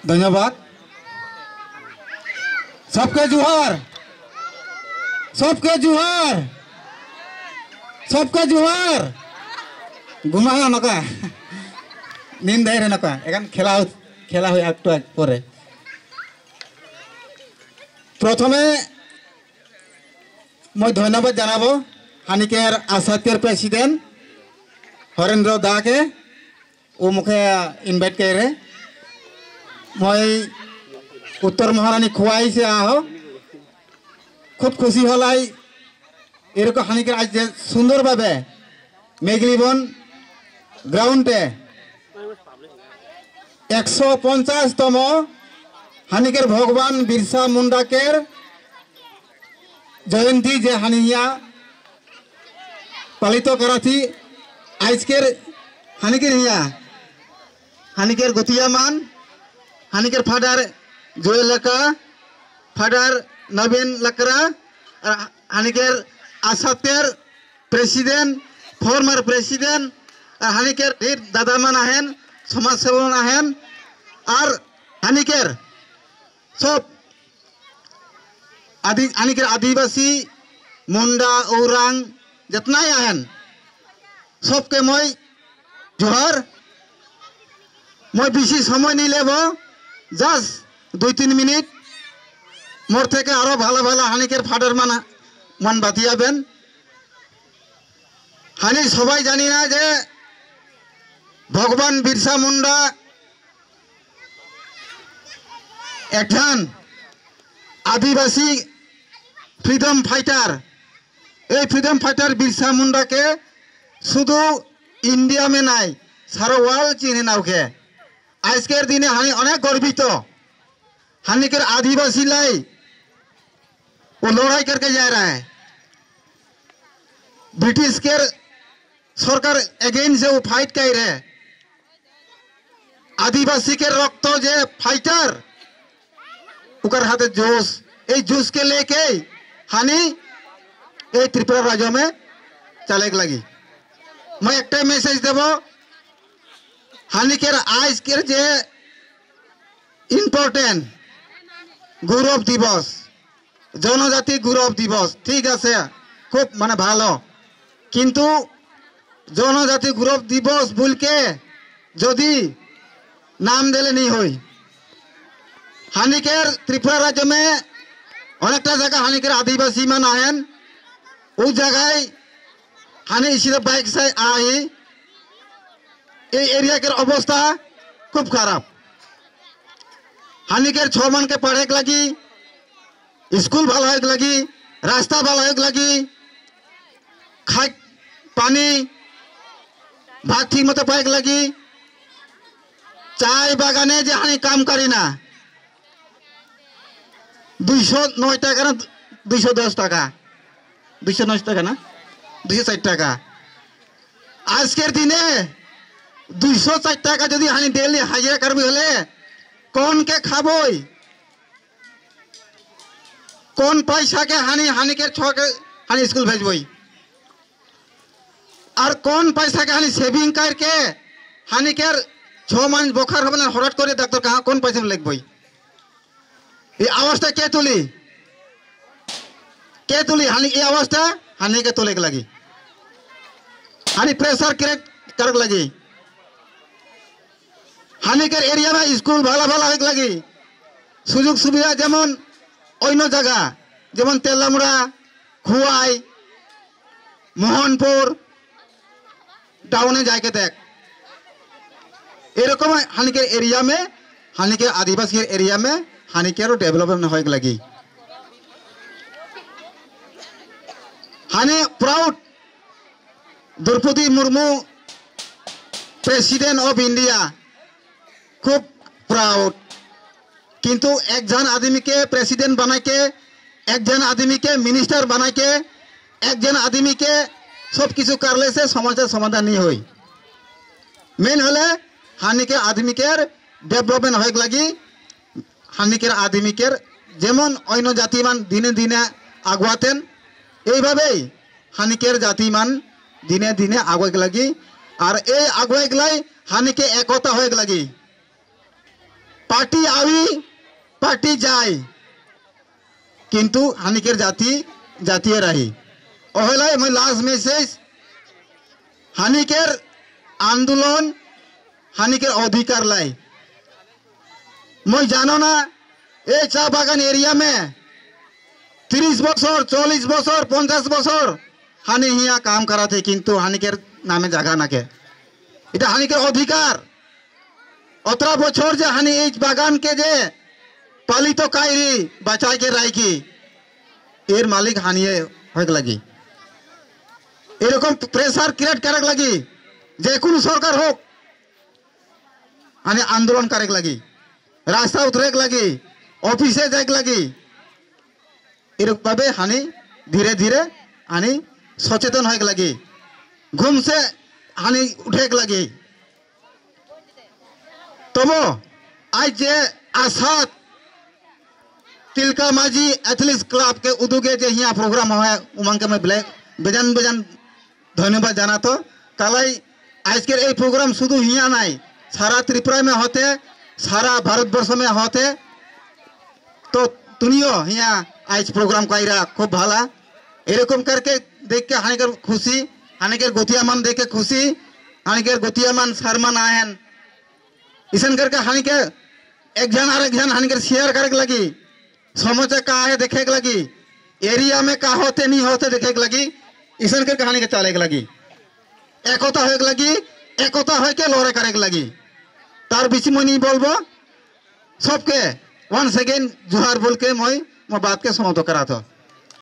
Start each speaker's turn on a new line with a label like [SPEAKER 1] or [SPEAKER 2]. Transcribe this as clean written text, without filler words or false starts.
[SPEAKER 1] धन्यवाद। सबके जुहार, सबके जुहार, सबके जुहार। घुमा नका नींद रे नका एखान खेला खेला হয়ে একটু পরে। প্রথমে মই ধন্যবাদ জানাবো হানিকের আসাতের প্রেসিডেন্ট হরেন্দ্র দাকে, ও মুখে ইনভাইট করে মই উত্তর মহারানী খোয়াইছে আহ খুব খুশি হলাই এরকম হানিকের আজ যে সুন্দরভাবে মেঘলিবন গ্রাউন্ডে 150তম হানিকের ভগবান বিরসা মুন্ডাকের জয়ন্তী যে হানিয়া পালিত করাছি। আজকের হানিকের হিয়া হানিকের গতিয়ামান হানিকের ফাদার জয় লেকা, ফাদার নবীন লাকরা, আর হানিকের আসাতের প্রেসিডেন্ট, ফর্মার প্রেসিডেন্ট, আর হানিকের দাদামান আহেন, সমাজসেবক আহেন, আর হানিকের সব আদি হানিকের আদিবাসী মুন্ডা ওরাং जितनाই আহেন সবকে মই জোহার। মই বেশি সময় নি লেব, জাস্ট 2-3 মিনিট। মোর থেকে আরো ভালো ভালো হানিকের ফাডার মান মান বাতিয়াবেন। হানি সবাই জানি না যে ভগবান বিরসা মুন্ডা একজন আদিবাসী ফ্রিডম ফাইটার। এই ফ্রিডম ফাইটার বিরসা মুন্ডাকে শুধু ইন্ডিয়া মে নাই সারা ওয়ার্ল্ড চিনে নাওকে। আজকের দিনে হানি অনেক গর্বিত, हानिकेर आदिवासी लाई वो लड़ाई करके जा रहा है। ब्रिटिश के सरकार अगेंस्ट से वो फाइट कर रहे हैं। आदिवासी के रक्त जे फाइटर उकर हाथे जोश, এই जोश के लेके हानि এই त्रिपुरा राज्य में चले लगी। मैं एक मेसेज देव हानिकेर आजकेर जे इम्पोर्टेंट गौरव दिवस, जनजाति गौरव दिवस ठीक আছে খুব মানে ভালো, কিন্তু জনজাতি গৌরব দিবস বলকে যদি নাম দিলে নেই হই। হানিকের ত্রিপুরা রাজ্য মে অনেকটা জায়গা হানিকের আদিবাসী মান আহেন, ওই জায়গায় হানি ইসিরে বাইক সাই আহি এই এরিয়াকের অবস্থা খুব খারাপ। हानिकेर 6 मन के पढ़े लगी, स्कूल भाলো হয়ে লাগি, रास्ता ভালো হয়ে লাগি, খাই পানি ভাত ঠিক মতো পাইক লাগি। চায় বাগানে যে হানি কাম করি না 209 টাকা না 210 টাকা, 209 টাকা না 204 টাকা। আজকের দিনে 204 টাকা যদি হানি ডেলি হাজিরা করবি হলে কোন के खाबोई, কোন পয়সা के हानि हानि के छ के हानि स्कूल भेजबई, और কোন পয়সা के हानि सेविंग करके हानि के 6 मास बोखार হবে না হঠাৎ করে ডাক্তার कहाँ কোন পয়সা লিখবই। এই আওয়াজটা কে তুলি, কে তুলি হানি এই আওয়াজটা हानि के তোলে লাগি, हानि प्रेशर क्रिएट करक লাগি। हानिकेर एरिया में स्कूल ভালো ভালো হয়ে লাগি, সুযোগ সুবিধা যেমন অন্য জায়গা যেমন তেলামুড়া, খুয়াই, মোহনপুর টাউনে যাইকে দেখ এরকম हानिकेर एरिया में हानिकेर आदिवासी एरिया में हानिकेरও डेभलपमेंट হয়ে লাগি। হানি proud Droupadi Murmu president of India খুব प्राउड, কিন্তু একজন আদমিকে প্রেসিডেন্ট বানাইকে, একজন আদমিকে মিনিস্টার বানাইকে, একজন আদমিকে সব কিছু করলে সে সমাজের সমাধান নেই হই। মেন হলে হানিকে আদমিকের ডেভেলপমেন্ট হয়ে লাগি। হানিকের আদমিকের যেমন অন্য জাতিমান দিনে দিনে আগুয়াতেন এইভাবেই হানিকের জাতিমান দিনে দিনে আগুয়াই লাগি। আর এই আগুয়াই গেলাই হানিকে একতা হয়ে লাগি। पार्टी आवी पार्टी যায় কিন্তু হানিকের জাতি জাতীয় রাহি। অহেলাই মই লাস্ট মেসেজ, হানিকের আন্দোলন হানিকের অধিকার লাই। মই জানো না এই চা বাগান এরিয়া মে 30 বছর 40 বছর 50 বছর হানি হিয়া কাম করাতে, কিন্তু হানিকের নামে জায়গা নাকে। এটা হানিকের অধিকার। অতরা বছর যে হানি এই বাগানকে যে পালিত কাইরি বাঁচাই কে রাখি, এর মালিক হানিয়ে হয়ে লাগি। এরকম প্রেসার ক্রিয়েট করাক লাগি যে কোনো সরকার হোক, হানি আন্দোলন করেক লাগি, রাস্তা উতরেক লাগি, অফিসে যাইক লাগি। এরকম ভাবে হানি ধীরে ধীরে হানি সচেতন হয়ে লাগি, ঘুম সে হানি উঠে লাগি। তবু আজ যে আসাদ तिलका माझी एथलीट्स क्लब के उद्योगे जे यहाँ प्रोग्राम है, उमंग मैं बेजान बेजान धन्यवाद जाना। तो कालाई आजकेर এই प्रोग्राम शुधु हिया নাই, सारा त्रिपुरा में होते, सारा भारतवर्ष में होते। तो तुनियो हिया आज प्रोग्राम काइरा खूब भाला। एरकम करके देख के हानिकर खुशी, हानिकर गतियामान देख के खुशी, हानिकर गतियामान शर्मा आएन इसन करके हानिके एक जन और एक जन हानिकर शेयर करे लगी, समोचा का है देखे लगी, एरिया में का होते नहीं होते देखे लगी, इसन कर कहानी के चले लगी, एकता हो लगी, एकता हो के लड़े करे लगी। तार बेसी मैं नहीं बोलबो, सबके वन सेकेंड जुहार बोल के मैं बात के समाप्त करा था।